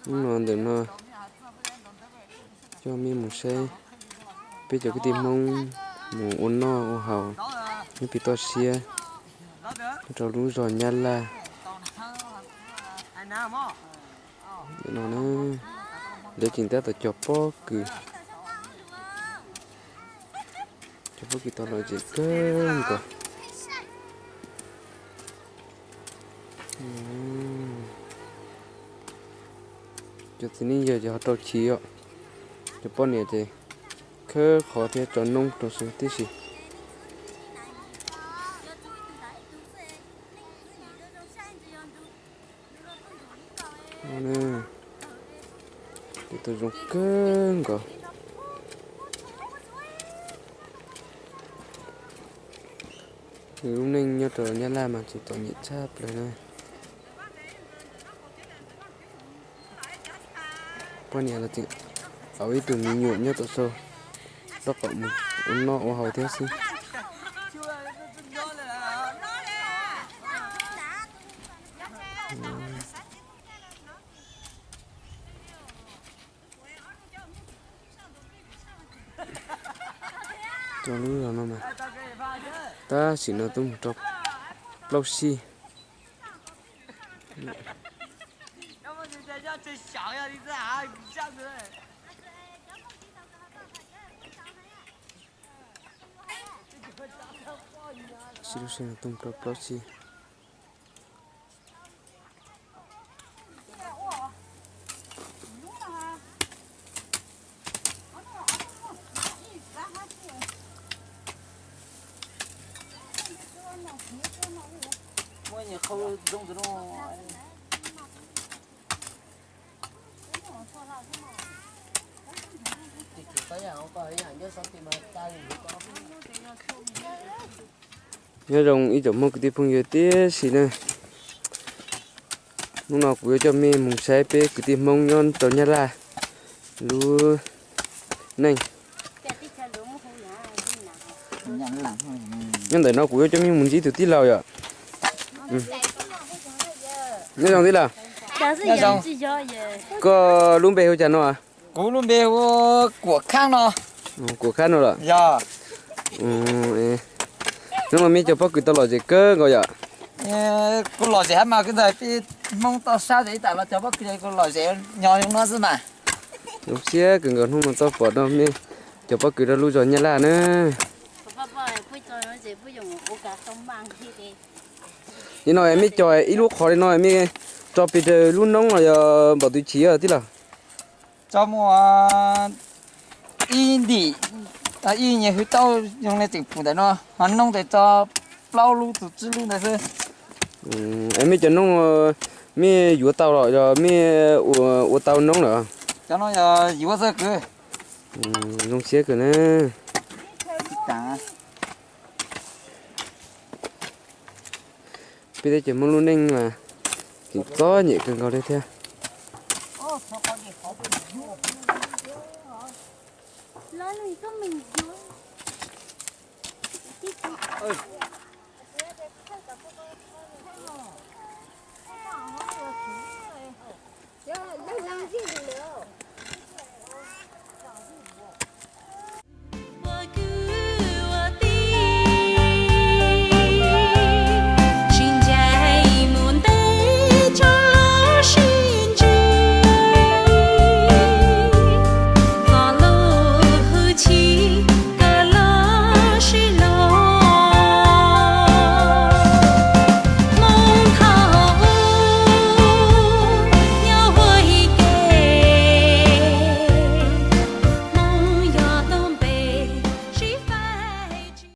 Hnub no ntawm no coj mej mus saib peb cov kwv tij Hmoob mus ua noj ua haus nyob pem toj siab rau lub zos Nyab Laj no na. Lawv tseem tab tom cog pob kws, cog pob kws tau lom zem kawg nkaus. Cov txiv neej yawg ces ho rau chiv os. Cov poj niam ces khawb qhov thiab tso noob rau xwb tib si. Ces tau zoo kawg nkaus. Lub neej nyob rau Nyab Laj mas tseem txom nyem tshaj plaws na. Poj niam los tseem auv ib tug me nyuam nyob tom sau, tab tom mus ua noj ua haus thiab xwb. Cov lub zos no mas tab sis no twb mus rau plaub sij. Sib lub sij no twb mus rau plaub sij. Nyob zoo ib tsoom Hmoob kwv tij phooj ywg tib si na. Hnub no kuv yuav coj mej mus saib peb kwv tij Hmoob nyob rau Nyab Laj lub neej. Nyob ntawm no kuv yuav coj mej mus ntsib tus tij laug yom. Nyob zoo tij laug. Koj lub npe hu cas no? Kuv lub npe hu Kuam Khab no. Kuam Khab no los? Yog. Hnub no mej cog pob kws tau lom zem kawg nkaus yom? Kuv lom zem hab mas, kuv ntawd peb Hmoob toj sab ces ib tam los cog pob kws kuv lom zem nyob zoo no xwb mas. Zoo siab kawg nkaus hnub no tau pom no mej cog pob kws rau lub zos Nyab Laj na. Nim no mej cog ib lub qhov li no mej tso pes tsawg lub noob los yog npaum twg chiv tij laug? Tso muaj ib ntim, ib nyuag hwv tauj zoo li tseem pum ntawm no, ho noob tes tso plaub lub txug tsib lub ntawd xwb. Es mej cov noob, mej yuav tau los yog mej ua tau noob lawm? Cov no yog yuav xwb kwv. Zoo siab kawg na. Peb teb chaws Hmoob lub neej mas tseem txom nyem kawg nkaus li thiab.